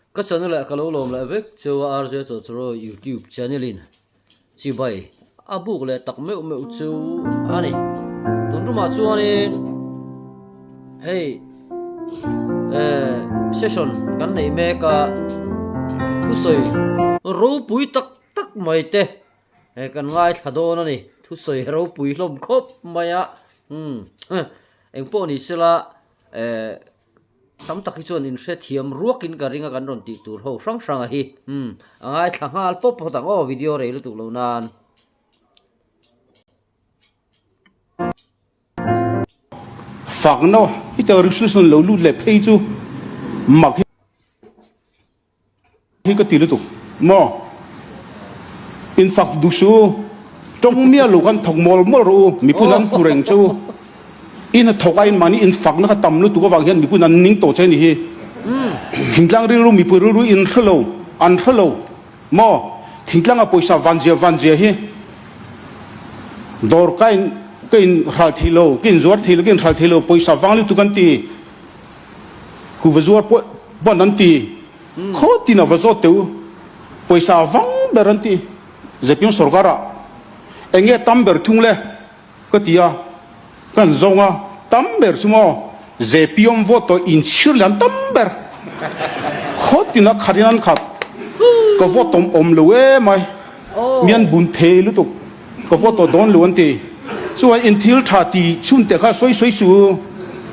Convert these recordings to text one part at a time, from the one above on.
Ka channel ah ka lo lawm leh vek cheu a RJ Chawchawraw YouTube channel in chibai a buk leh tak meuh meuh chu a ni. Tun tumah chuanin hei eh session kan neih mek a thusawi ropui tak tak mai te eh kan ngaithla dawn a ni. Thusawi ropui hlawm khawp mai a umm engpawh ni sela eh Tam tak hi chuan in hrethiam ruakin ka ring a kan rawn tih tur ho hrang hrang a hi. Umm a ngaithla nghal pawp phawt ang aw video rei lutuk lo nan. Fakna hi tel resolution lo lut leh phei chu mak hi. Hi ka ti lutuk maw? In fak duh su u, tawng miah lo khan thawk mawl mawl rawh u, mipun an hmu reng che u. In a thawk a in mahni in fakna kha tam lutuk avang hian mipun an ning tawh che ni hi. Thingtlang rilru mipui rilru in hre lo, an hre lo maw? Thingtlanga pawisa vanzia vanzia hi dawr ka in ka in hral thei lo, ka in zuar thei lo, ka in hral thei lo, pawisa vang lutuk an ti. Kuva zuar pawh pawn an ti. Khaw tin a va zawt teh u. Pawisa a vang ber an ti. Zpm sorkar ah eng nge tam ber thung le ka ti a, kan zawng a, tam ber chu maw zpm vote tawh inchhir leh an tam ber. Khaw tin a khat in an khat. Ka vote awm awm lo emai. Mi an bun thei lutuk. Ka vote tawh dawn lo an ti. Chuan in thil tha ti chhun te kha sawi sawi su.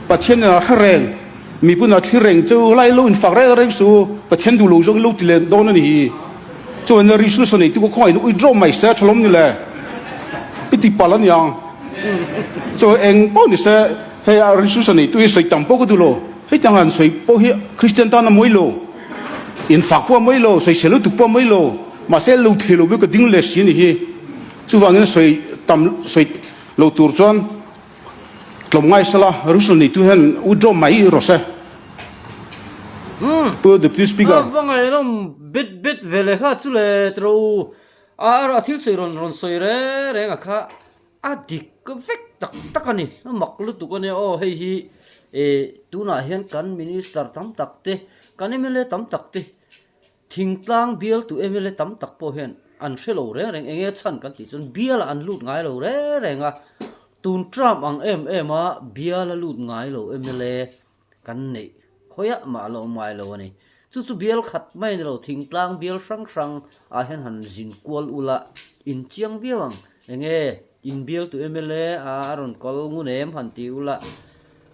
Pathian in a hre reng. Mipun a thlir reng chu lai lo in fak reng reng su. Pathian duh lo zawng in lo ti len dawn a ni hi. Chuan a Risu saw neitu ka khawngaih in withdraw mai se a tha lawm ni le. I ti palh a niang. Chuan eng pawh ni se hei a Risu saw neitu hi sawi tam pawh ka duh lo. Hei tiang han sawi pawh hi Kristian tan a mawi lo. In fak pawh a mawi lo, sawisel lutuk pawh a mawi lo. Mahse lo thei lo ve ka ding leh si a ni hi. Chuvangin sawi tam sawi lo tur chuan tlawm ngai sela Russell neitu hian withdraw mai rawh se. Pu Deputy Speaker. A va ngaihnawm bet bet ve leh kha chu le tiro u. A thil sawi rawn rawn sawi reng reng a kha a dik vek tak tak a ni. A mak lutuk a nia aw hei hi tunah hian kan Minister tam tak te kan mla tam tak te Thingtlang bialtu mla tam tak pawh hian an hre lo reng reng, enge chhan kan tih chuan bialah an lut ngai lo reng reng a, tun term ang em em a biala lut ngai lo mla kan neih khawiah mah a la awm ngai lo a ni. Chu chu bial khat mai a ni lo, thingtlang bial hrang hrang ah hian han zin kual ula in chiang viau ang, enge in bialtu mla a rawn kal ngun em han ti ula,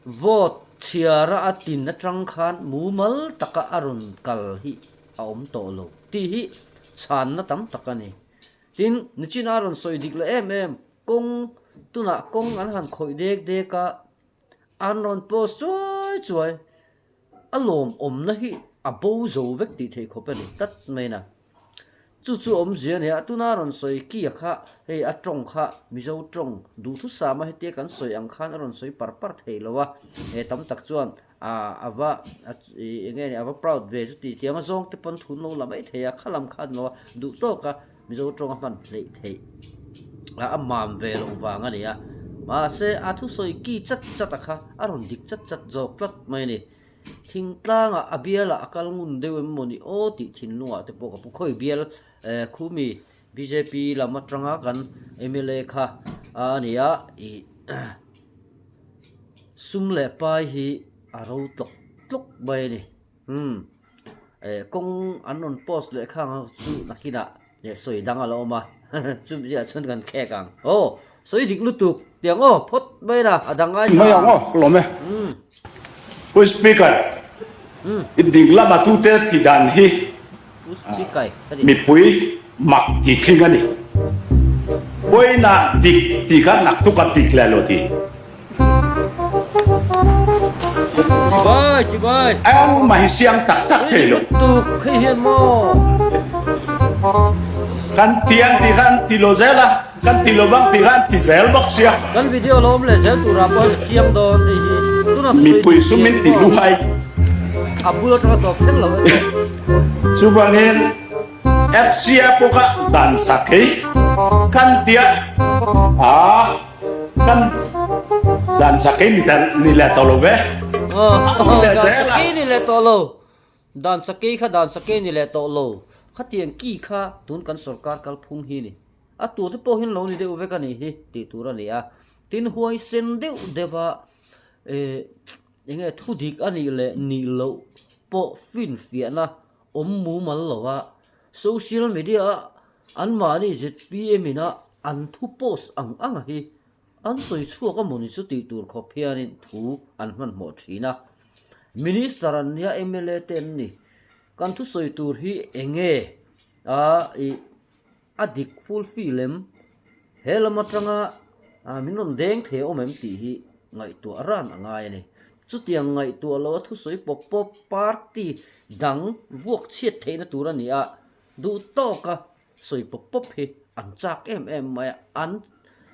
Vote chhiara a tin atang khan mumal taka a rawn kal hi a awm tawh lo tih hi chhanna tam tak a ni. Tin, nichin a rawn sawi dik leh em em, kawng tunah kawng an han khawih dek dek a, an rawn post chuai chuai, a lawmawmna hi a bo zo vek tih theih khawp a ni tlat mai na. Chu chu awmzia a nia, tuna rawn sawi kia kha hei a tawng kha Mizo tawng duhthusama hetia kan sawi ang khan a rawn sawi par par thei lo a, he tam tak chuan a va eng nge ni a va proud ve chu tih tiang a zawng te pawn thun lo la mai thei a, kha lam kha a ni lo a, duh tawka Mizo tawng a hman hleih theih a a mam ve loh vang a ni a, mahse a thusawi ki chat chat a kha a rawn dik chat chat zawk tlat mai a ni. Thingtlangah a bialah a kal ngun deuh em maw ni aw tih thinlungah te pawh ka pu khawi bial eh khumi bjp lam atanga kan mla kha a ni a ih sum leh pai hi a ro tlawk tlawk mai a ni umm eh kawng an rawn post leh khang ho chu nakinah Leh sawi dang a la awm a, chumi chiah chuan kan khek ang. Aw, sawi dik lutuk tiang aw, phawt mai la, a dang ngai Mai ang aw, ka lawm e. Pu Speaker, i ding lama tute ti dan hi mipui mak ti tling a ni. Pawina dik ti kha naktuk a dik leh lo ti. Chibai, chibai. Engmah hi siam tak tak thei lo. Tuk khi hian maw. Kan ti an ti kha an ti lo zel a, kan ti lo bang ti kha an ti zel bawk sia. Kan video lo awm leh zel turah pawh hei chiang dawn hei hi. Tunah thusawi Mipui sum in ti luhai. A bul atanga tawp thleng lo e. Chuvangin FCA pawh kha dan sak hi kan tia a. Kan dan sakei ni ta ni leh tawh lo ve. Aw, dan sakei ni leh tawh lo. Dan sakei kha dan sakei ni leh tawh lo. Khatiang ki kha tun kan sorkar kalphung hi ni. A tur te pawh hian lo ni deuh vek a nih hi tih tur a ni a. Tin huaisen deuh deuh a eh eng nge thu dik a nih leh nih loh pawh finfiahna awm mumal lo a. Social media a anmahni zpm in a an thu post ang ang a hi an sawi chhuak a mawni chu tih tur khawp hianin thu an hmanhmawh thin a. Minister an nia mla te an ni. Kan thusawi tur hi eng nge a ih a dik full fee lem he lam atanga min rawn deng thei awm em tih hi ngaihtuah ran a ngai a ni. Chutiang ngaihtuah loh a thusawi pawp pawp party dang vuak chhiat theihna tur a ni a, duh tawka sawi pawp pawp hi an chak em em mai a, an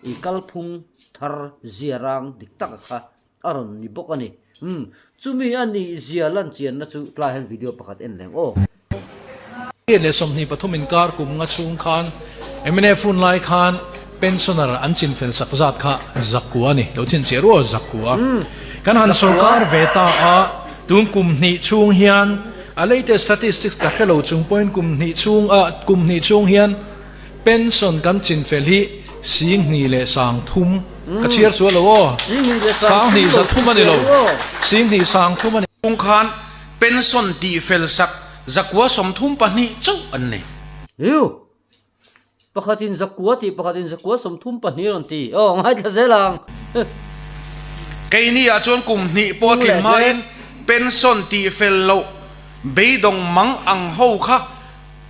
ih kalphung thar zia rang dik taka kha a rawn ni bawk a ni. Umm, chumi a nih zia lan chianna chu tlai hian video pakhat en leng aw. Riat leh 23 inkar kum nga chhung khan mnf hun lai khan pensioner an chinfel sak zat kha zakua a ni. Lo chhinchhiah rual zakua. Kan han sorkar ve ta a, tun kum hnih chhung hian a latest statistics ka hre lo chung pawhin kum hnih chhung a kum hnih chhung hian Pension kan chinfel hi 20 leh 30 ka chhiar chu a lo aw. 20 100 a ni lo. 20 30 a ni. Chung khan pension tihfel sak zakua 32 chauh an nei. Iu! Pakhatin zakua tih pakhatin zakua 32 rawn ti. Aw ngaithla zel ang. Keini ah chuan kum hnih pawh a tlin hmain pension tihfel loh beidawng mang ang ho kha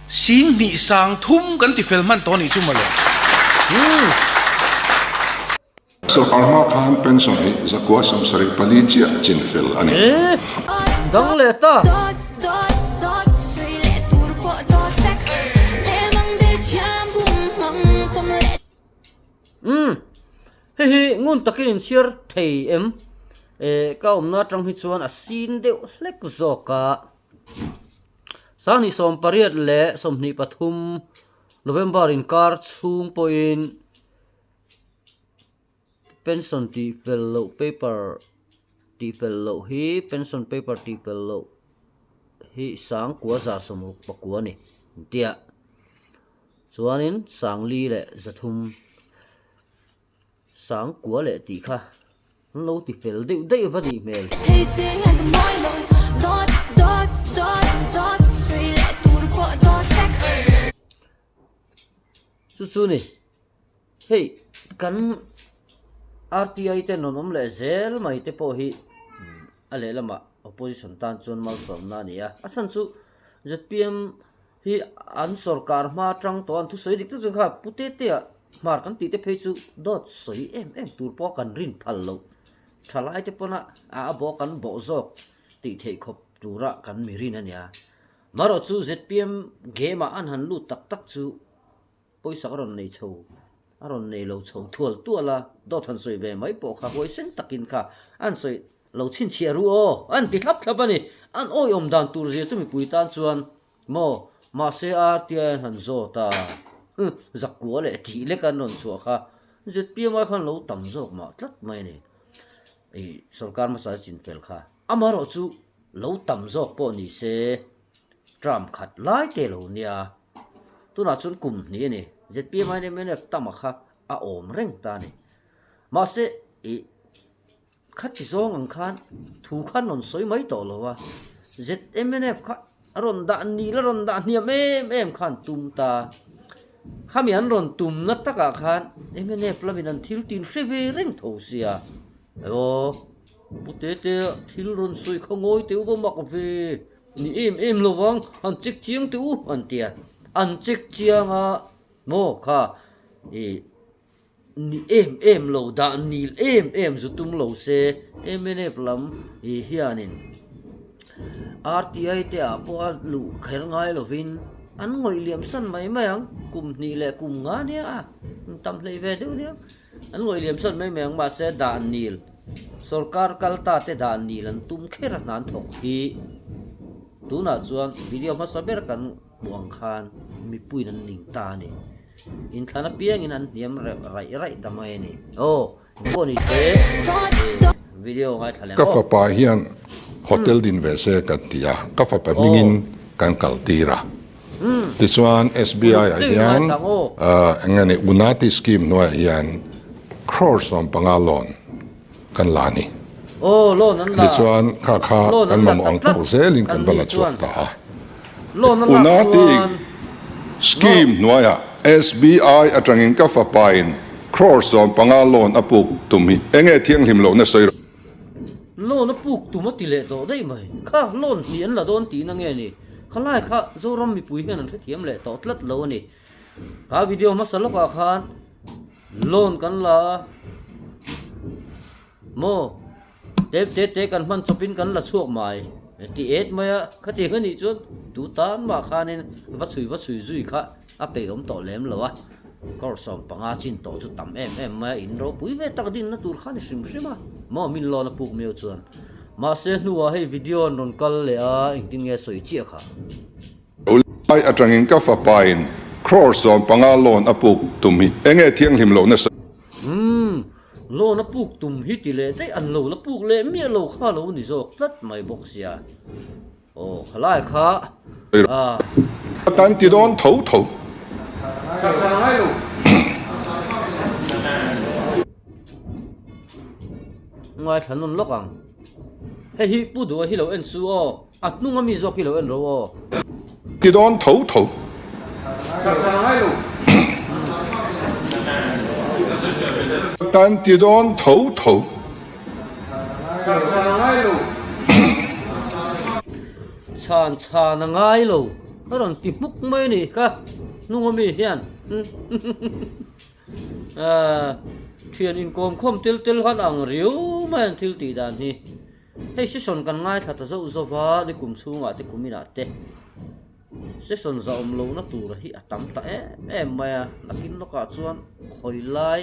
20 30 kan ti fel hman tawh anih chu mawle. Sorkar hma khan pension hi zakua 74 chiah chin fel a ni. Dang leh ta. Umm hei hi ngun takin inchhiar thei em? Ka awmna atang hi chuan a sin deuh hlek zawk a. 2018 leh 23 November inkar chhung pawhin pension tih fel loh paper tih fel loh hi pension paper tih fel loh hi 9669 a ni an ti a chuanin 4300 sangkua leh tih kha An lo ti fel deuh daih va nih hmel. Chu chu ni hei kan RTI ten rawn awm leh zel mai te pawh hi a lehlamah opposition tan chuan malsawmna a ni a, a chhan chu zpm hi an sorkar hma atang tawh a an thusawi dik tak chuan kha pu Tetea hmar kan tih te phei chu dawt sawi em em tur pawh kan rin phal loh thalai te pawna a bawh kan bawh zawk tih theih khawp tura kan mi rin a nia. Marawh chu zpm game ah an han lut tak tak chu pawisa a rawn nei chho a rawn nei lo chho thual tual a, dawt han sawi ve mai pawh kha huaisen takin kha an sawi lo chhinchhiah ru aw an ti thlap thlap a ni. An awihawm dan tur zia chu mipui tan chuan maw mahse a tia an han zawt a, zakua leh tih lek an rawn chhuah kha zpm ai khan lo tam zawk mah tlat mai a ni. Ih sorkar hmasa chinfel kha amaherawh chu lo tam zawk pawh ni se term khat lai te lo nia. Tunah chuan kum hnih a ni. Zpm aiin mnf tama kha a awm reng ta a ni. Mahse ih khati zawng ang khan thu khan rawn sawi mai tawh lo a. Zmnf kha a rawn dah nil a rawn dah hniam em em khan tum ta. Khami an rawn tumna takah khan mnf lamin an thil tin hre ve reng tho sia. Aw Pu Tete thil rawn sawi kha ngawi teh u va mak ve. Ni em em lo vang, han check chiang teh u an ti a, an check chiang a maw kha ih ni em em lo dah nil em em zu tum lo se mnf lam ih hianin RTI te ah pawh a luh kher ngai lovin an ngawih liam san mai mai ang kum hnih leh kum nga nia a tam hleih ve deuh nia. An ngawih liam sawn mai mai ang mahse dah nil sorkar kal ta te dah nil an tum kher a hnan thawk hi tunah chuan video hmasa ber kan hmuh ang khan mipuiin an ning ta a ni. Inthlan apiangin an hniam raih raih ta mai a ni. Aw engpawh ni se video ngaithla leh ang Ka aw. fapa hian. Hotel din ve se kan ti a, ka fapa hmingin kan kal tir a. Tichuan SBI ah hian eng nge ni Unati scheme hnuaiah hian crore 15 loan kan la a ni. Tichuan kha kha kan mamawh ang tawk zelin kan va la chhuak ta a. Unati scheme hnuaiah SBI atangin ka fapain crore 15 loan a puk tum hi eng nge thianghlim lohna sawi rawh. Loan a puk tum a ti leh tawh daih mai. Kha loan hnih an la dawn tihna nge ni? Khalai kha Zoram mipui hian an hrethiam leh tawh tlat lo a ni. Kha video hmasa lawkah khan loan kan la a, maw tep te te kan hman chawpin kan la chhuak mai ti et mai a, khatiang a nih chuan tu tan mah khanin va chhui va chhui zui kha a peih awm tawh lem lo a. Kawr 15 chin tawh chu tam em em mai a, in ropui ve tak dinna tur kha ni hrim hrim a, maw min lawn a puk miau chuan. Mahse hnuah hei video an rawn kal leh a, engtin nge sawi chiah kha? Lai atangin ka fapain crore 15 loan a puk tum hi enge thianghlim lohna sawi. Umm, loan a puk tum hi ti leh daih an lo la puk leh miah lo kha lo ni zawk tlat mai bawk sia. Aw khalai kha a. Kan ti dawn tho tho. Ngaithla nawn lawk ang. Hei hi Pu Duha hi lo en su aw. A hnung ami zawk hi lo en ro aw. Ti dawn tho tho. Kan ti dawn tho tho. Chhan chhan a ngai lo a rawn ti hmuk mai a nih kha hnung ami hian thian inkawm khawm tel tel han ang riau mai an thil tih dan hi hei session kan ngaithla ta zauh zauh va ni kum chhungah te kum inah te. Session zahawm lohna tur hi a tam ta em em mai a, nakin lawkah chuan khawi lai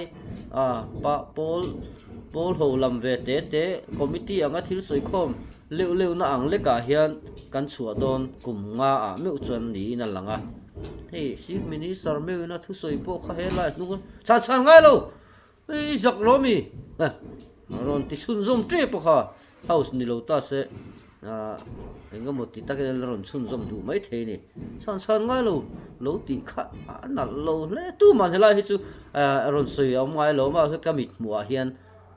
a pa pawl pawl ho lam ve te te committee anga thil sawi khawm leuh leuh na ang lekah hian kan chhuah dawn kum nga ah meuh chuan niin a lang a, hei chief minister meuhin a thusawi pawh kha helai hnung a chhan chhan ngai lo. I zak lo mi? A rawn ti chhunzawm tep a kha, house ni lo ta se eng emaw ti takin a la rawn chhunzawm duh mai thei a ni. Chhan chhan ngai lo lo tih kha a nalh lo hle. Tuman helai hi chu a rawn sawi a awm ngai lo mahse ka mit hmuhah hian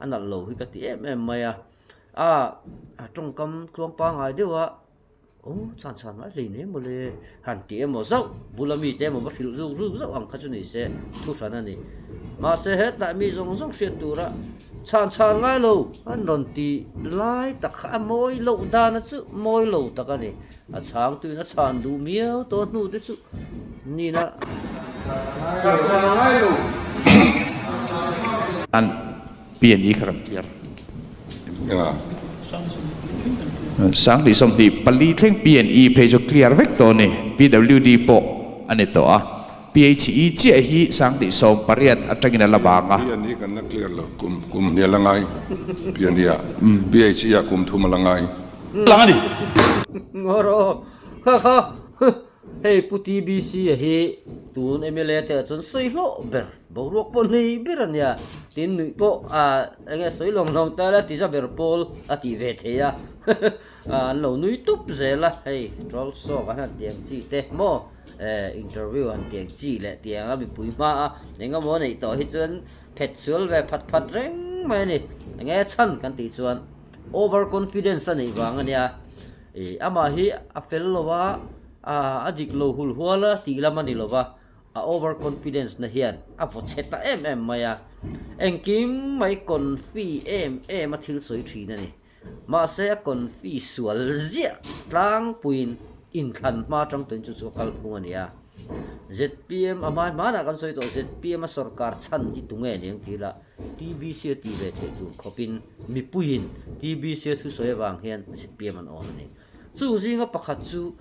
a nalh lo hi ka ti em em mai a. A tawngkam tluang pangngai deuh a. Aw chhan chhan ngai hlei mai mawle han ti emaw zauh bula mite emaw va hrilh zuk zuk zauh ang kha chu ni se thu hran a ni. Mahse hetah mi zawng zawng hriat tura chhan chhan ngai lo an rawn ti lai tak kha a mawi loh dana chu mawi lo tak a ni. A chhangtuin a chhan duh miau tawh hnu te chu nina. Chhan chhan ngai lo. An PNE kha kan clear. 2024 thleng PNE phei chu clear vek tawh a ni. PWD pawh a ni tawh a. PHE chiah hi 2018 atangin a la vang a. PNE kan la clear lo, kum kum hnih a la ngai PNE ah. PHE ah kum thum a la ngai. Lang a ni. Ngaw rawh kha kha hei Pu TBC a hi tun mla te ah chuan sawi hlawh ber. Boruak pawh nei ber a nia, tin nuih pawh ah eng nge sawi lawng lawng ta ila tiza ber pawl a tih ve thei a, an lo nui tup zel a, hei troll sawk an han tiang chi te maw eh interview han tiang chi leh tiang a mipui hma a eng emaw neih tawh hi chuan phet sual ve phat phat reng mai a ni, eng nge chhan kan tih chuan over confidence a neih vang a nia, ih amah hi a fel lo a, a dik lo hul hual a tih lam a ni lo va. A over confidence na hian a vaw chhe ta em em mai a, engkim mai confi em em a thil sawi thin a ni. Mahse a confi sual ziah tlangpuiin inthlan hma atang tuin chu chu a kalphung a ni a. Zpm a hmai hmanah kan sawi tawh zpm a sorkar chhan hi tunge ni ang tih lah TBC a ti ve theih tur khawpin mipuiin TBC a thusawi avang hian zpm an awn a ni. Chung zinga pakhat chu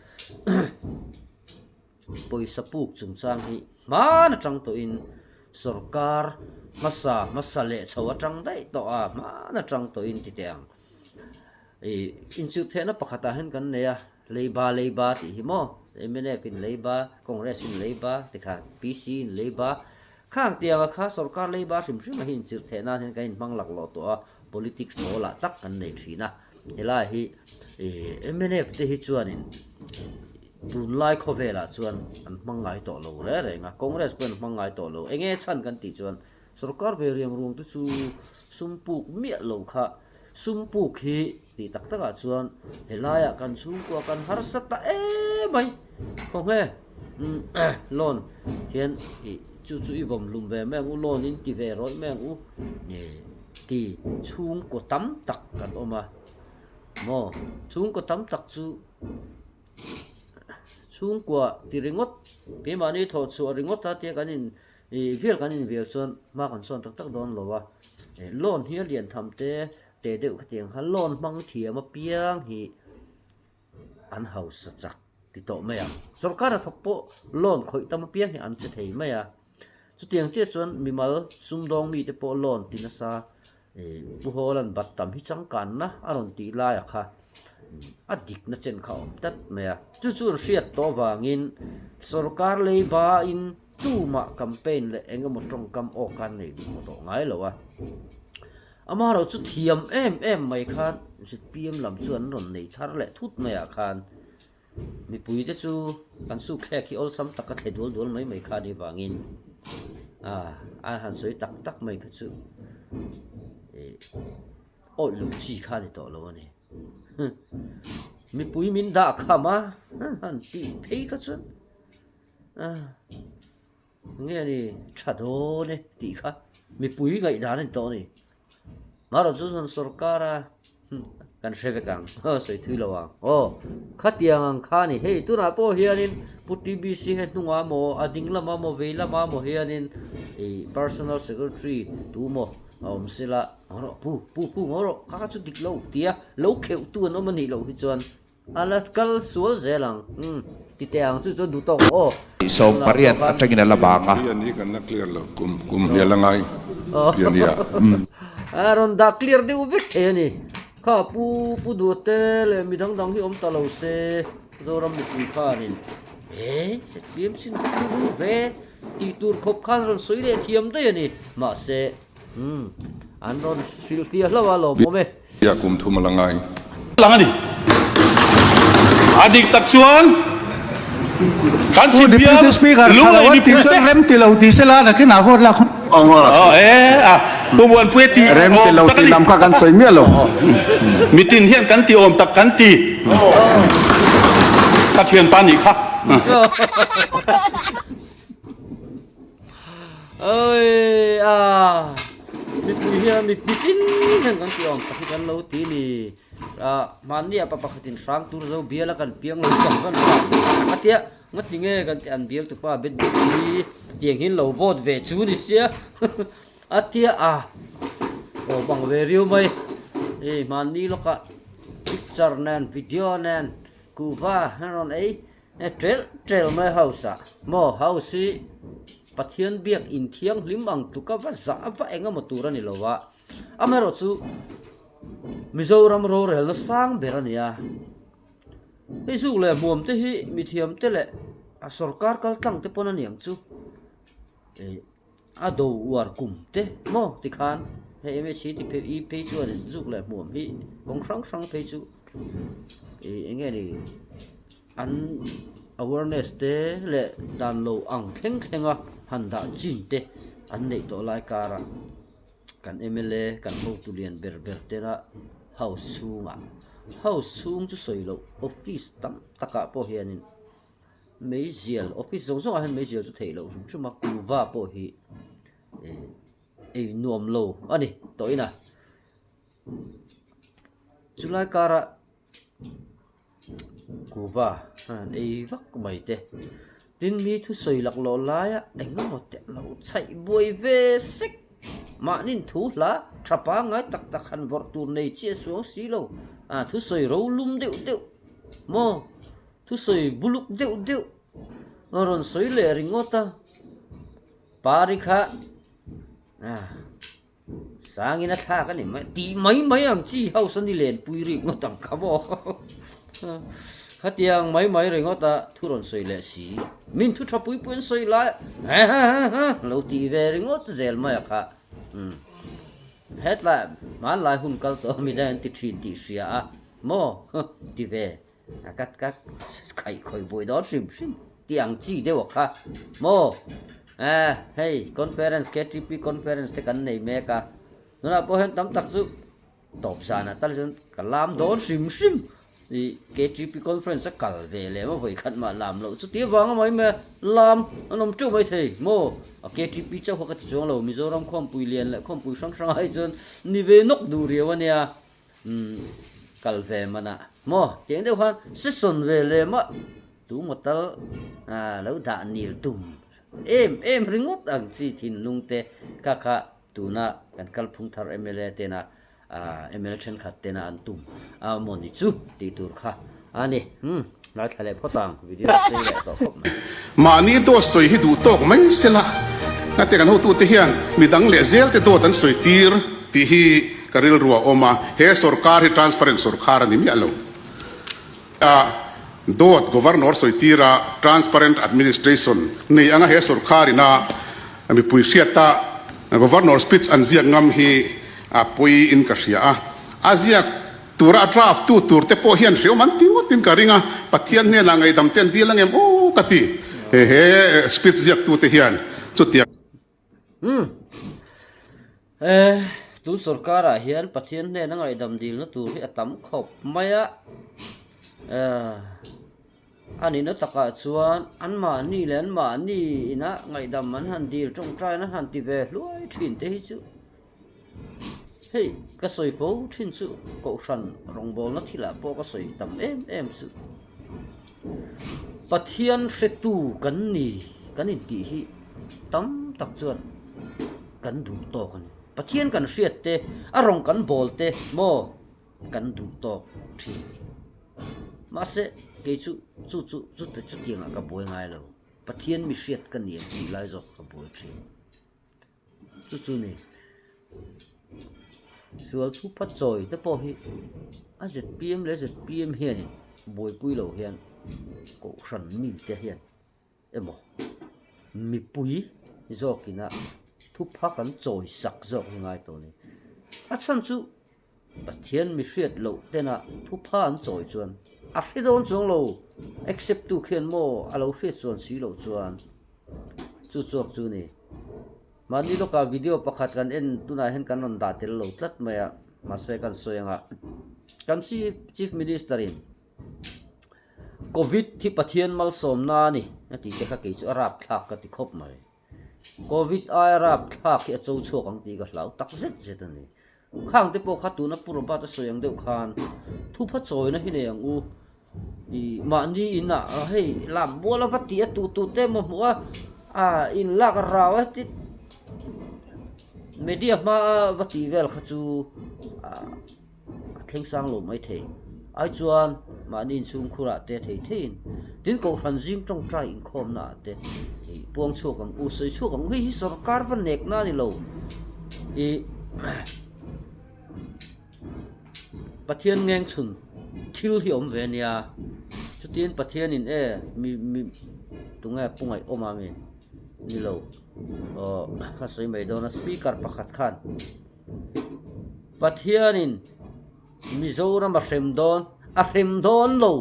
Pawisa puk chungchang hi hman atang tawhin sorkar hmasa hmasa leh chho atang daih tawh a, hman atang tawhin ti teh ang. Ih inchilh theihna pakhatah hian kan nei a, leiba leiba tih hi maw, mnf in leiba, Congress in leiba tikhan PC in leiba, khang tianga kha sorkar leiba hrim hrim a hi inchilh theih nan hian kan inhmang laklawh tawh a, politics ball ah tak kan nei thin a, helai hi. Mnf te hi chuanin tunlai khawvelah chuan an hmang ngai tawh lo reng reng a, Congress pawhin an hmang ngai tawh lo. Enge chhan kan tih chuan sorkar ve riang ruang te chu sum puk miah lo kha sum puk hi tih tak takah chuan helaiah kan chhungkua kan harsa ta em mai khawnge loan hian ih chu chu i vawm hlum ve mai ang u loan in ti ve rawih mai ang u ti chhungkaw tam tak kan awm a. Maw? Chhungkaw tam tak chu chhungkua ti ringawt, keimahni thawh chhuah ringawt a tia kan in ih vel kan invel chuan hma kan sawn tak tak dawn lo a. Loan hi a lian tham te teh deuh khatiang kha loan hmang thiam apiang hi an hausa chak ti tawh mai ang. Sorkar hnathawk pawh loan khawih tam apiang hi an che thei mai a. Chutiang chiah chuan mimal sumdawng mite pawh loan ti nasa Pu Hawla'n bat tam hi changkanna a rawn tih laia kha a dikna chen kha a awm tlat mai a. Chu chu an hriat tawh avangin sorkar leibain tumah campaign leh eng emaw tawngkam awk a nei duh tawh ngai lo a. Amaherawh chu thiam em em mai khan zpm lam chu an rawn nei thar leh thut maiah khan Mipuite chu kan suk thlek hi awlsam taka thle dual dual mai mai kha a nih vangin a han sawi tak tak mai kha chu ih awih loh chi kha a ni tawh lo a ni. Mipui min dah kham a han tih phei kha chuan nge ni tha dawn e tih kha mipui ngaihdan a ni tawh a ni. Marawh chu chuan sorkar a kan hre vek ang sawi thui lo ang aw khatiang ang kha a ni hei tunah pawh hianin Pu TBC he hnungah maw a ding lamah maw vei lamah maw hianin ih personal secretary tu maw a awm sela ngaw rawh pu pu pu ngaw rawh kha kha chu dik lo tia lo kheuh tu an awm a nih loh hi chuan A la kal sual zel ang. Umm ti teh ang chu chuan duh tawk aw. 18 atangin a la bang a. Pian hi kan la clear lo kum kum hlial a ngai pian hi a. A rawn dah clear deuh vek thei a ni. Kha pu pu Duate leh mi dang dang hi awm ta lo se Zoram mipui khanin he ZPM chin kha chu ru ve tih tur khawp khan rawn sawi leh thiam daih a ni. Mahse Umm, an rawn hrilhfiah hlauh a lawmawm e. Ia kum thum a la ngai. Lang a ni. A dik tak chuan kan Pu chhim Deputy bial Speaker, lung tha lo lei a tih mipui chuan te. rem ti lo ti sela nakin ah vote lak hun. Aw e a, Pu Muanpuia tih Rem ti awm lo tak a tih ni. lam kha kan sawi miah lo. Mitin hian kan ti awm tak kan ti. Ka thianpa nih kha. Oi a mipui hian mi tin hian kan tih awm tak hi kan lo ti ni a hmanni ah pa pakhatin hrang tur zo bial a kan piang lo chang kan hria a tia ngati nge kan tih an bial tupa bet bet hi tiang hian lo vote ve chu ni sia a tia a aw bang ve riau mai hei hmanni lawkah picture nen video nen kuhva an rawn ei. E ṭelh ṭelh mai house ah maw house hi Pathian biak in thianghlim ang tluk a va zah va eng emaw tur a ni lo a, amaherawh chu Mizoram rorelna sang ber a ni a, hei zuk leh hmuam te hi mithiam te leh a sorkar kal tlang te pawn a ni ang chu ih. A do uar kum te maw tikhan hei MHC ti phei i phei chuan zuk leh hmuam hi kawng hrang hrang phei chu ih eng nge ni an awareness te leh dan lo ang thleng thleng a han dah chin te an neih tawh lai karah kan mla kan hotu lian ber ber tena house chhungah house chhung chu sawi loh office tam takah pawh hianin. Meizial, office zawng zawngah hian meizial chu theih loh hrim hrim a, kuva pawh hi ei nuam lo a ni tawh in a. Chulai karah kuva an ei vak mai te, tin mi thusawi laklawh laia engemaw te lo chhaih buai ve sek mahnin thu hla tha pangngai tak tak han vawrh tur nei chiah suang si lo, a thusawi rolum deuh deuh maw. Thusawi buluk deuh deuh a rawn sawi leh ringawt a, pari kha sangin a thlak a ni mai tih mai mai ang chi house a ni lenpui rik ngawt ang kha maw khatiang mai mai ringawt a thu rawn sawi leh si min thu tha pui pui an sawi lai ha ha ha ha lo tih ve ringawt zel mai a kha hetlai hmanlai hun kal tawh a mi dang an ti thin tih hria a. Maw? Ti ve. A ka ka khaih khawih buai dawn hrim hrim tih ang chi deuh a kha. Maw? Eh, hei conference KTP conference te kan nei mek a. Tunah pawh hian tam tak chu tawp zanah tal chuan ka lam dawn hrim hrim. Ih KTP conference a kal ve leh maw vawi khat mah lam loh chu tih avang a mai mai a, lam an awm teuh mai thei maw? A KTP chauh kha ka ti chuang lo, Mizoram khawmpui lian leh khawmpui hrang hrang ah hi chuan ni ve nawk duh riau a nia. Umm kal ve manah maw tiang deuh khan session ve leh mah tu maw tal ah lo dah nil tum em em ringawt ang chi thinlung te kha kha tuna kan kalphung thar mla tena ah mla thenkhat tena an tum a mawni chu tih tur kha a ni umm ngaithla leh phawt ang video sei leh tawh khawp mai. Mahni dawt sawi hi duh tawk mai sela, ngate kan hotute hian midang leh zelte dawt an sawi tir tih hi ka rilru a awm a, he sorkar hi transparent sorkar a ni miah lo. A dawt Governor sawi tira transparent administration nei anga he sorkar ina mipui hriata Governor speech an ziak ngam hi a pawi in ka hria a, a ziak Tura a draft tu tur te pawh hian hreawm an ti ngawtin ka ring a, Pathian hnenah ngaihdam te an dil angem aw ka ti. He he speech ziak tu te hian chutiang. Umm. Eh, tun sorkarah hian Pathian hnena ngaihdam dilna tur hi a tam khawp mai a. Eh, a nihna takah chuan anmahni leh anmahni inah ngaihdam an han dil tawngtaina han ti ve hluai thin te hi chu. Hei ka sawi fo thin chu kohhran rawngbawlna thilah pawh ka sawi tam em em chu Pathian hretu kan ni kan intih hi tam tak chuan kan duh tawk a ni. Pathian kan hriat te a rawng kan bawl te maw kan duh tawk thin. Mahse kei chu chu chu chute chutiangah ka buai ngai lo. Pathian mi hriat ka ni ang tih lai zawk ka buai thin. Chu chu ni sual thu phat chawi te pawh hi a zpm leh zpm hianin buaipui lo hian kohhran mite hian emaw mipui zawkina thupha kan chawi sak zawk hi ngai tawh a ni. A chhan chu Pathian mi hriat loh tena thupha an chawi chuan a hre dawn chuang lo accept tu khian maw a lo hriat chuan si loh chuan chu chhuak chu ni. Mahni lawkah video pakhat kan en tunah hian kan rawn dah tel lo tlat mai a, mahse kan sawi anga kan Chief Minister in Covid hi Pathian malsawmna a ni a tih te kha kei chu a rapthlak ka ti khawp mai. Covid aia rapthlak hi a cho chhuak ang tih ka hlau tak zet zet a ni. Khang te pawh kha tuna Pu Robert a sawi ang deuh khan thupha chawina hi nei ang u. Ih mahni inah hei lam mual a va tih a tuh tuh te emaw hmuh a, ah in lak a rau a heti media hma a va tih vel kha chu ah a thleng sang lo mai thei. Ai chuan mahni inchhungkhurah te thei theiin tin kohhran zing tawngtai inkhawmna ah te ih puang chhuak ang u sawi chhuak ang u hei hi sorkar va nekna a ni lo ih Pathian ngeng chhun thil hi a awm ve a nia chutin Pathianin e mi mi tunge pu ngaihawm a mi ni lo aw ka sawi mai dawn a speaker pakhat khan Pathianin Mizoram a hrem dawn, a hrem dawn lo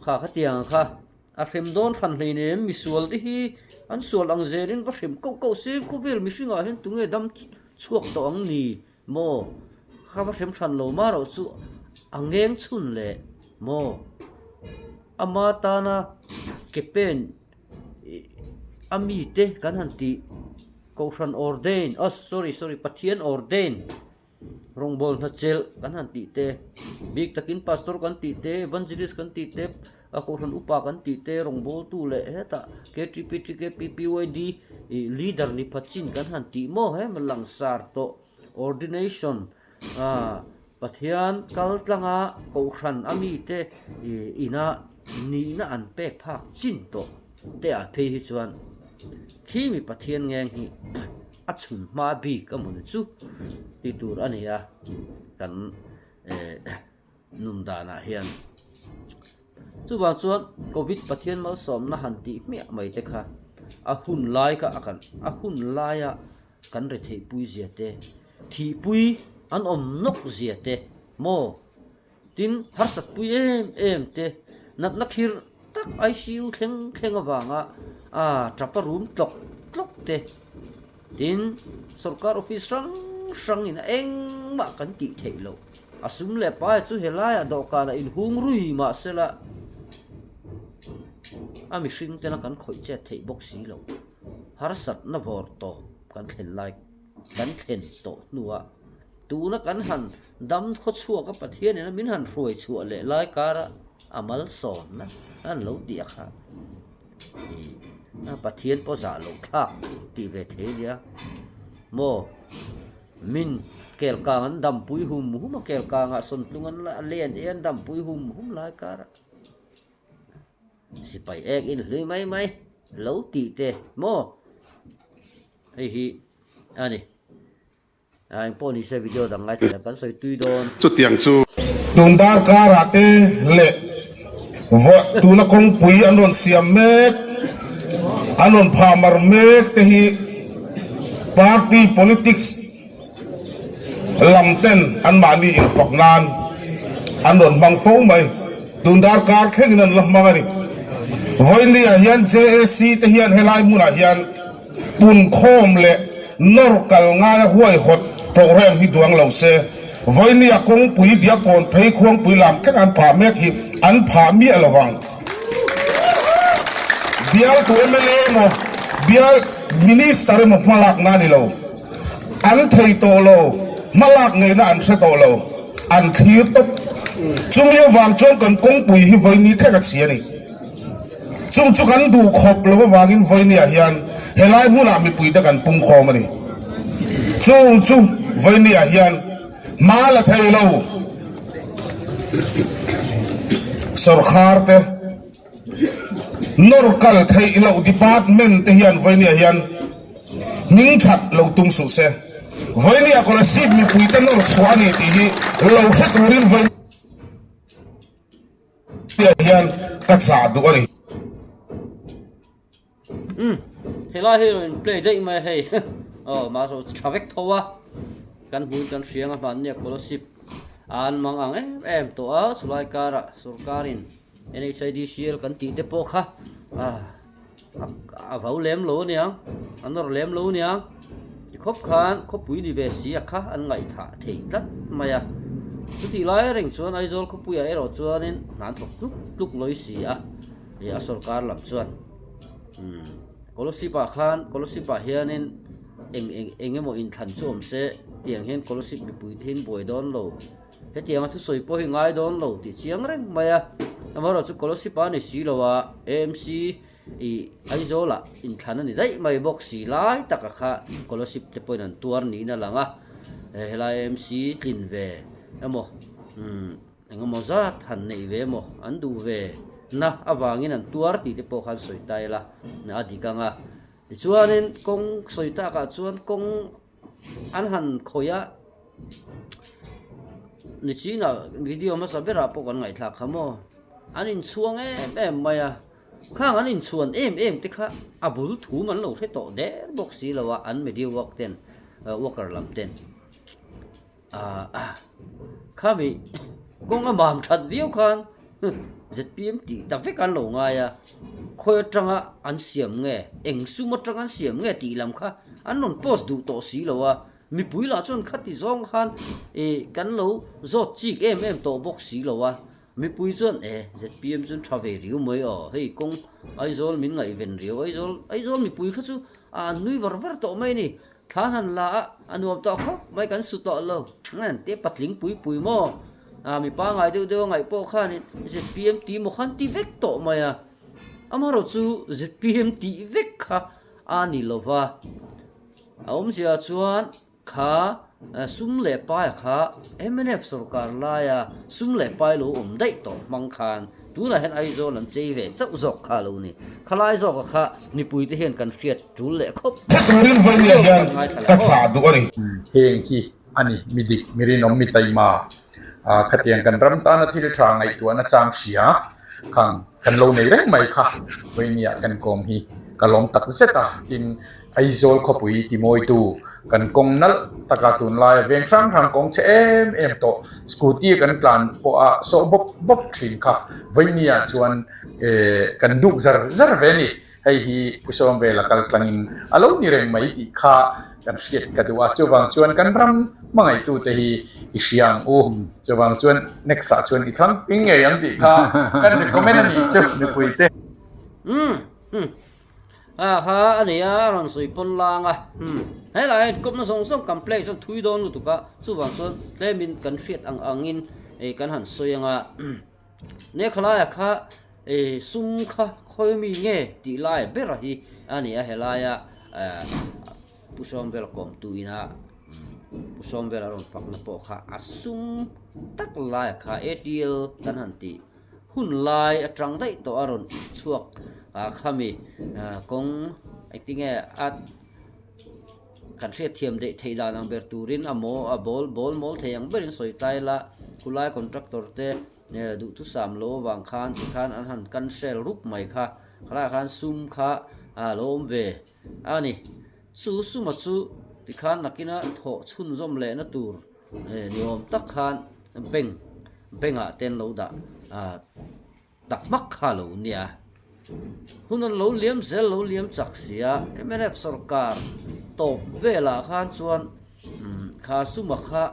kha khatiang kha a hrem dawn hran hleinem misual te hi an sual ang zelin va hrem koh koh se khawvel mihringah hian tunge dam chhuak tawh ang ni maw kha va hrem hran lo mah erawh chu a ngeng chhun leh maw ama tana ke pen a mite kan han tih kohhran ordain oh sorry sorry Pathian ordain. Rawngbâwl hna chelh kan han tih te, bik takin pastor kan tih te, evangelist kan tih te, a kohhran upa kan tih te, rawngbâwltu leh hetah KTP, TKP, PYD ih leader ni pha chin kan han tih maw he langsar tawh ordination ah Pathian kal tlanga kohhran a mite ih ina nihna an pek phak chin tawh te ah phei hi chuan khi mi Pathian ngeng hi a chhun hma bik a mawni chu tih tur a ni a kan eh nun danah hian chuvang chuan covid Pathian malsawmna han tih hmiah mai te kha a hun lai kha a kan a hun laia kan retheih pui zia te thihpui an awm nawk zia te maw. Tin, harsatpui em em te, natna khir tak ICU thleng thleng avanga a tapa rum tlawk tlawk te. Tin, sorkar office hrang hrangin a engmah kan tih theih loh. A sum leh pai chu helaiah dawhkanah inhung rui mah sela a mihring tena kan khawih chet theih bawk si lo. Harsatna vawr tawp kan thlen lai kan thlen tawh hnuah tuna kan han dam khawchhuak a Pathianin a min han hruai chhuah leh lai kara a malsawmna an lo tih a kha. Ih Pathian pawh zah loh thlak tih ve thei nia maw min kel kang an dampui hum hum a kel kangah sawntlung an len e an dampui hum hum lai kar a sipai ek in hlui mai mai lo tih te maw hei hi a ni. A engpawh ni se video dang ngaithla kan sawi tui dawn. Chutiang chu. Tun darkar ah te leh vaw tuna kawngpui an rawn siam mek, an rawn phah mar mek te hi party politics lam ten anmahni infak nan an rawn hmang fo mai. Tun darkar thlengin an la hmang a ni. Vawiin ah hian JAC te hian helai hmunah hian. Punkhawm leh nawr kal ngaia huaihawt programme hi duang lo se, vawinia kawngpui Diakawn phei khuangpui lam thleng an phah mek hi an phah miah lo vang. Bialtu mla emaw bial Minister emaw hmalakna a ni lo. An thei tawh lo, hmalak ngeihna an hre tawh lo, an thlir tawp. Chumi avang chuan kan kawngpui hi vawini thleng a chhi a ni. Chung chu kan duh khawp lo avangin Vawinia hian helai hmunah mipuite kan pung khawm a ni. Chung chu Vawinia hian hma la thei lo sawrkhar te, nawr kal theih loh department te hian Vawinia hian hming that lo tum suh se. Vawinia Kolasib mipuite nawr chhuah a ni tih hi lo hre turin Vawinia Tia hian ka chah duh a ni. Umm helai hi rawn in play daih mai a hei aw mahse aw tha vek tho a kan hmuin kan hria anga hmannia scholarship an mang ang em em tawh a chulai karah sorkarin NHIDCL kan tih te pawh kha ah. A vau lem lo aniang, a nawr lem lo aniang. Ti khawp khan khawpui ni ve si a kha an ngaihthah thei tlat mai a. Chutih lai reng chuan Aizawl khawpuiah erawh chuanin hna an thawk tluk tluk lawi si a, ih a sawrkar lam chuan umm Kolasib ah khan Kolasib ah hianin eng eng eng emaw inthlan chu awm se tiang hian Kolasib mipui te hi an buai dawn lo. Hetianga thusawi pawh hi ngai dawn lo tih chiang reng mai a, amaherawhchu Kolasib a ni si lo a, AMC ih Aizawlah inthlan a ni daih mai bawk si lai taka kha Kolasib te pawhin an tuar niin a lang a, helai AMC tlin ve emaw umm engemaw zat han neih ve emaw an duh ve na avangin an tuar tih te pawh khan sawi ta ila a dik ang a, tichuanin kawng sawi takah chuan kawng An han khawih a, nichinah video hmasa berah pawh kan ngaihthlak kha maw, an inchhuang em em mai a, khang an inchhuan em em te kha a bul thum an lo hre tawh der bawk si lo a, an media work ten worker lam ten ah khami kawng a mam that viau khan zpm tih ta vek an lo ngai a, khawi atanga an siam nge, eng sum atanga an siam nge tih lam kha an rawn post duh tawh si lo a, mipui lah chuan khati zawng khan ih kan lo zawt chik em em tawh bawk si lo a, mipui chuan e zpm chu tha ve riau mai aw, hei kawng Aizawl min ngaihven riau, Aizawl Aizawl mipui kha chu a an nui var var tawh mai a ni. Thla han la a, a nuam tawh khawp mai kan su tawh lo. Ngen te patling pui pui maw? A mi pangai deuh deuh a ngaih pawh khanin zpm tih maw khan ti vek tawh mai a. Amaherawh chu zpm tih vek kha a ni lo va. A awmzia chuan kha sum leh paia kha mnf sorkar laia sum leh pai lo awm daih tawh hmang khan Tunah hian Aizawl an chei ve chauh zawk kha a lo ni. Khalai zawka kha mipuite hian kan hriat tul leh khawp Hre turin Vawinia hian ka chah duh a ni. Heng hi a ni, mi dik, mi rinawm, mi taima, khatiang kan ram tana thil tha ngaihtuahna chang hria khang kan lo nei reng mai kha Vawinia kan kawm hi ka lawm tak zet a, tin Aizawl khawpui timawitu. Kan kawng nalh taka tunlaia veng hrang hrang kawng chhe em em tawh scooty kan tlan pawh a sawh bawp bawp thin kha vawinia chuan kan duk zar zar ve a ni. Hei hi Pu Sawmvela kal tlangin a lo ni reng mai tih kha kan hriat ka duh a, chuvang chuan kan ram hmangaihtute hi i hria ang u. Chuvang chuan next ah chuan i thlang ping ngei ang tih kha kan recommend a nih chu mipuite. Umm umm a kha a nei a rawn sawi pawn lang a umm helai hian kawpna zawng zawng kan play chuan thui dawn lutuk a chuvang chuan tlemin kan hriat ang angin ih kan han sawi ang a umm. Nekhalaiah kha ih sum kha khawi mi nge tih lai ber hi a ni a helaia eh Pu Sawmvela kawmtu ina Pu Sawmvela rawn fakna pawh kha a sum tak laiah kha ATL kan han tih hun lai atang daih tawh a rawn chhuak ah khami kawng engtinge a Kan hriatthiam daih theih dan ang ber turin a maw a bawl bawl mawl thei ang berin sawi ta ila, khulai contractor te duhthusam lo avang khan tikhan an han cancel rup mai kha, khalaiah khan sum kha a lo awm ve a ni. Chu suma chu tikhan nakina thawh chhunzawm lehna tur ni awm tak khan bank bank ah te an lo dah Tak hmak kha lo nia. Hun an lo liam zel lo liam chak sia mnf sorkar tawp velah khan chuan kha suma kha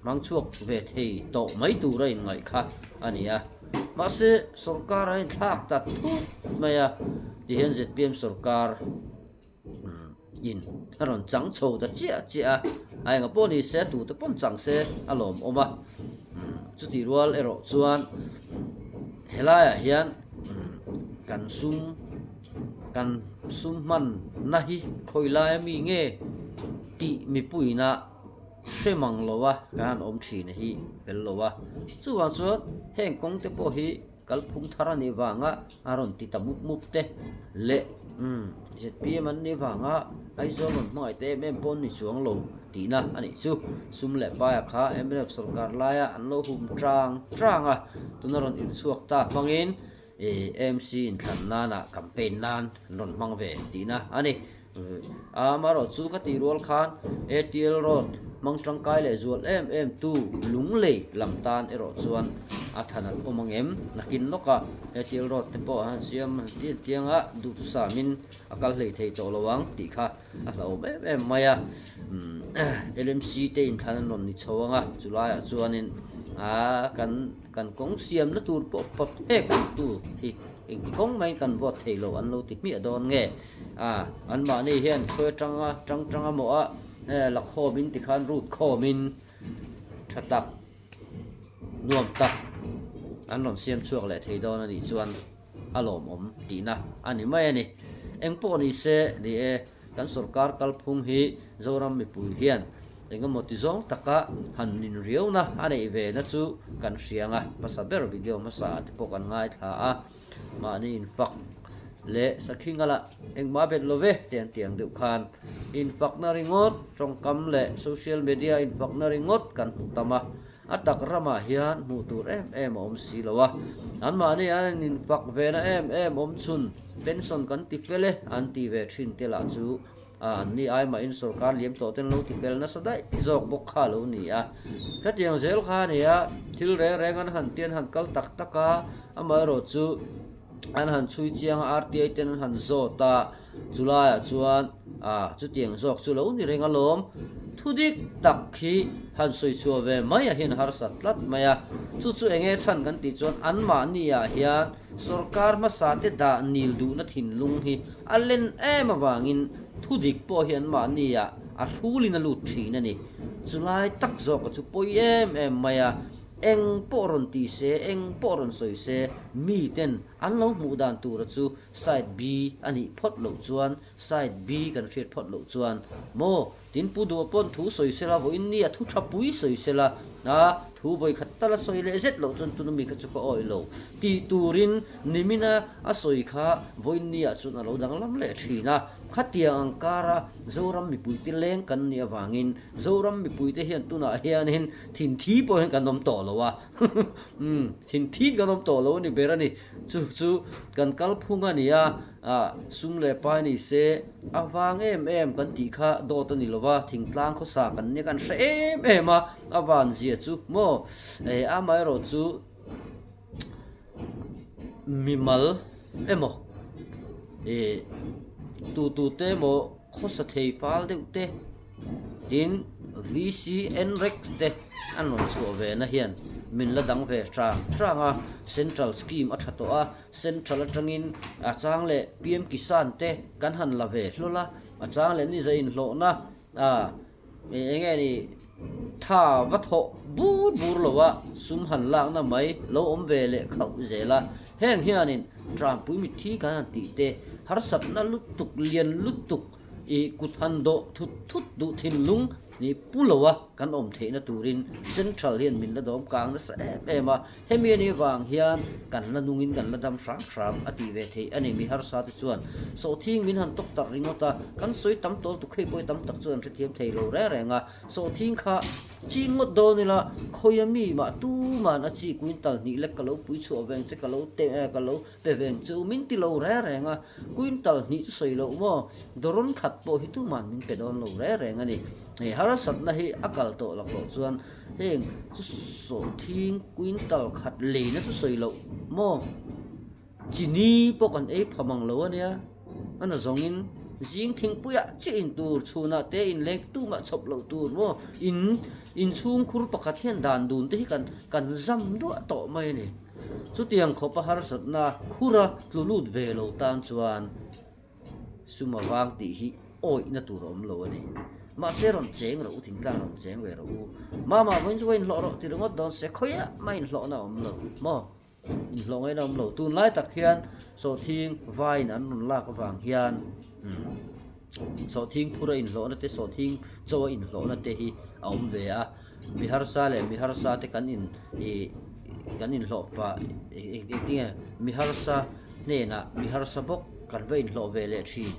hmang chhuak ve thei tawh mai tur a inngaih kha a ni a. Mahse sorkar a inthlak ta thut mai a tihian zpm sorkar In a rawn chang chho ta chiah chiah a, a enga pawh ni se tute pawn chang se a lawmawm a, chutih rual erawh chuan helaiah hian kan sum kan sum hman na hi khawi lai ami nge tih mipuiin a hre mang lo a kan han awm thin hi fel lo a, chuvang chuan heng kawng te pawh hi. Kalphung thar a nih vanga a rawn ti ta mup mup te leh umm zpm an nih vanga Aizawl rawn hmangaih te em em pawh an ni chuang lo tihna a nih chu. Sum leh paia kha mnf sorkar laia an lo hum tang tang a, tuna rawn inchhuak ta hmangin ih AMC inthlan nana campaign nan an rawn hmang ve tihna a ni. Amaherawh chu ka tih rual khan ATL Road hmang tangkai leh zual em em tu Lunglei lam tan erawh chuan a than an awm ang em? Nakin lawkah ATL Road te pawh han siam han ti tiang a, duhtusamin a kal hlei thei tawh lo ang tih kha a hlauhawm em em mai a. LMC te inthlan an rawn ni chho ang a, chulaiah chuanin kan kan kawng siamna tur pawh pawt hek tu hi engti kawng maiin kan vote thei lo an lo ti hmiah dawn nge? A, anmahni hian khawi atanga tang tang a mawh a, he la khawmin tikhan rut khawmin tha tak, nuam tak an rawn siam chhuak leh thei dawn a nih chuan a lawmawm tihna a ni mai a ni. Eng pawh ni se, ni e, kan sorkar kalphung hi Zoram mipui hian engemaw ti zawng taka han nin riauna a neih ve na chu kan hria ang a, hmasa ber video hmasa ah te pawh kan ngaithla a. Mahni infak leh sakhi ngala engmah bet lo ve tih an tih ang deuh khan infakna ringawt tawngkam leh social media infakna ringawt kan hmu tam a, a tak ramah hian hmuh tur em em a awm si lo a. Anmahni an in infak vena em em awm chhun pension kan ti fel e an tih ve thin te lah chu a an ni ai mahin sorkar liam tawh ten lo ti fel nasa daih zawk bawk kha a lo ni a. Khatiang zel kha a ni a, thil reng reng an han tian han kal tak tak a, amaherawh chu an han chhui chiang a, RTI ten an han zawt a, chulaiah chuan ah chutiang zawk chu lo ni reng alawm. Thu dik tak hi han sawi chhuah ve mai a hian harsat tlat mai a, chu chu eng nge chhan kan tih chuan anmahni ah hian sorkar hmasa te dah nil duhna thinlung hi A len em avangin thu dik pawh hi anmahni ah a hrulin a lut thin a ni. Chulai tak zawk a chu pawi em em mai a, eng pawh rawn ti se, eng pawh rawn sawi se, miten an lo hmuh dan tura chu side B a nih phawt loh chuan, side B kan hriat phawt loh chuan maw Tin, Pu Duha pawn thu sawi sela, vawiin ni a thu tha pui sawi sela, a thu vawi khat tal a sawi leh zet loh chuan tuna mi kha chu ka awih lo tih turin nimina a sawi kha vawiin ni ah chuan a lo danglam leh thin a. Khatiang ang kara Zoram mipuite leng kan nih avangin Zoram mipuite hian tunah hianin thinthi pawh hian kan awm tawh lo a, umm thinthi kan awm tawh lo a ni ber. ber a ni. Chu chu kan kalphung a ni a, ah sum leh pai ni se a vang em em kan tih kha dawt a ni lo va, thingtlang khawsa kan nia kan hre em em a, a van zia chu maw eh amaherawh chu mimal emaw eh tu tu te emaw khawsa thei fal deuh te. Tin, VC NREG te an rawn chhuah ve na hian min la dang ve hrang hrang a, Central scheme a tha tawh a, Central atangin a chang leh PM Kisan te kan han la ve hlawl a, a chang leh ni zah inhlawhna a eng nge ni tha va thawh bur bur lo a, sum han lakna mai lo awm ve leh khauh zel a, heng hianin Tranpui mitthi kan han tih te harsatna lutuk lian lutuk I kut han dawh thut thut duh thinlung nih pu lo a kan awm theihna turin Central hian min la dawm kang nasa em em a, hemi anih vang hian kan la nungin kan la dam hram hram a tih ve theih a ni. Mi harsa te chuan sawhthing min han tawk tak ringawt a, kan sawi tam tawl tuk hei pawh hi tam tak chuan an hrethiam thei lo reng reng a, sawhthing kha ching ngawt dawn ila khawia mi mah tuman a chi quintal hnih lek ka lo pui chhuah veng che ka lo te ka lo Pe veng chu min ti lo reng reng a, quintal hnih chu sawi loh maw, dawrawn khat pawh hi tuman min pe dawn lo reng reng a ni. Hei harsatna hi a kal tawh lak loh chuan heng chu sawhthing quintal khat leina chu sawi loh maw, chini pawh kan ei pha mang lo a nia, a na zawngin zing thingpuiah chiah in tur chhunah te inleng te tumah chhawp loh tur maw, in inchhungkhur pakhat hian dan dun te hi kan kan zam duah tawh mai a ni. Chutiang khawpa harsatna khura tlu lut ve lo tan chuan sum a vang tih hi awihna tur a awm lo a ni. Mahse rawn cheng rawh u, thingtlang rawn cheng ve rawh u. Mama vawiin chu va inhlawh rawh ti ringawt dawn se khawiah mah inhlawhna a awm lo maw? Inhlawh ngaihna a awm lo. Tunlai tak hian sawhthing vaiin an rawn lak avang hian umm sawhthing phura inhlawhna te sawhthing chaw a inhlawhna te hi a awm ve a. Mi harsa leh mi harsa te kan in ih kan inhlawh pah engtinge mi harsa hnenah mi harsa bawk kan va inhlawh ve leh thin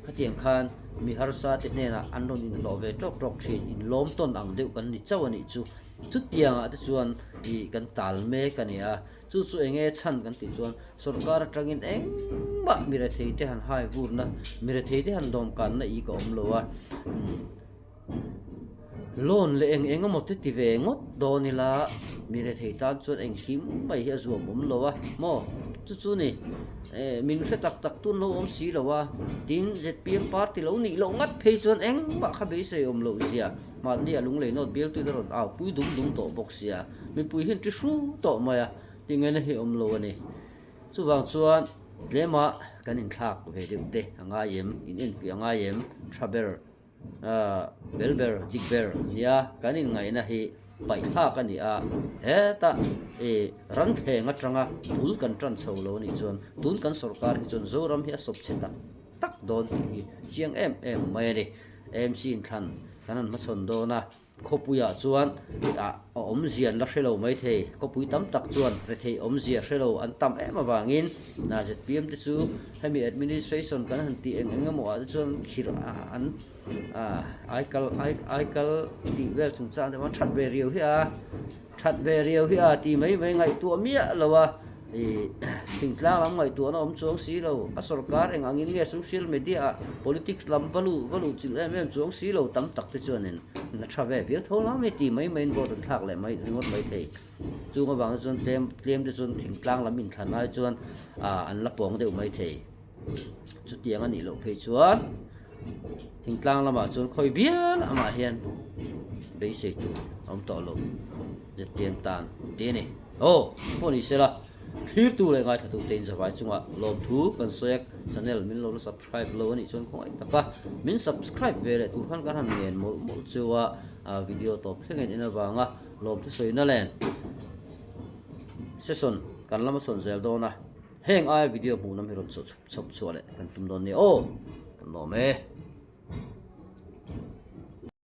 khatiang khan mi harsa te hnenah an rawn inhlawh ve tawk tawk thin inlawm tawn ang deuh kan ni chauh a nih chu chutiang ah te chuan ih kan tal mek a ni a chu chu eng nge chhan kan tih chuan sorkar atangin engmah mi rethei te han hai vurna mi rethei te han dawmkanna ih ka awm lo a. Loan leh eng eng emaw te ti ve ngawt dawn ila mi rethei tan chuan engkim mai hi a zuam awm lo a maw chu chu ni eh min hre tak tak tun lo awm si lo a tin zpm party lo nih loh ngat phei chuan engmah kha beisei awm loh zia mahni a lunglei nawt bialtuin a rawn au pui dum dum tawh bawk sia mipui hian ti hru tawh mai a tingaina hi awm lo a ni chuvang chuan tlema kan inthlak ve deuh te a ngai em in enpui a ngai em tha ber. Fel ber, dik ber nia kan inngaihna hi paihthlak a ni a, heta ih ranthleng atanga bul kan tan chho lo a nih chuan tun kan sorkar hi chuan Zoram hi a sawp chhe tak tak dawn tih hi chiang em em mai a ni. AMC inthlan kan han hmachhawn dawn a. Khawpuiah chuan a awmzia an la hre lo maithei. Khawpui tam tak chuan retheih awmzia hre lo an tam em avangin zpm te chu hemi administration kan han tih eng eng emaw ah te chuan khirh an aikal aikal tih vel chungchang te pawh that ve riau hi a that ve riau hi a ti mai mai ngaihtuah miah lo a. Ih thingtlang lam ngaihtuahna awm chuang si lo, a sorkar eng angin nge social media ah politics lam va luh va luh chilh em em chuang si lo tam tak te chuanin a tha ve viau tho lam mai ti mai maiin vote an thlak leh mai ringawt mai thei. Chung avang chuan tlem tlem te chuan thingtlang lam inthlan lai chuan ah an la pawng deuh mai thei. Chutiang a nih loh phei chuan thingtlang lamah chuan khawi bial amah hian beisei tur a awm tawh lo zpm tan tih a ni. Aw pawh ni sela thlirtu leh ngaithla te in zavai chungah lawmthu kan sawi a channel min lo la subscribe lo a nih chuan khawngaih tak a min subscribe ve leh tur khan kan han ngen mawlh mawlh chu a video tawp thleng en en avanga lawmthu sawina len session kan lama sawn zel dawn a. Heng aia video hmuh lam hi rawn chhawp chhuah leh kan tum dawn nia aw, kan lawm e.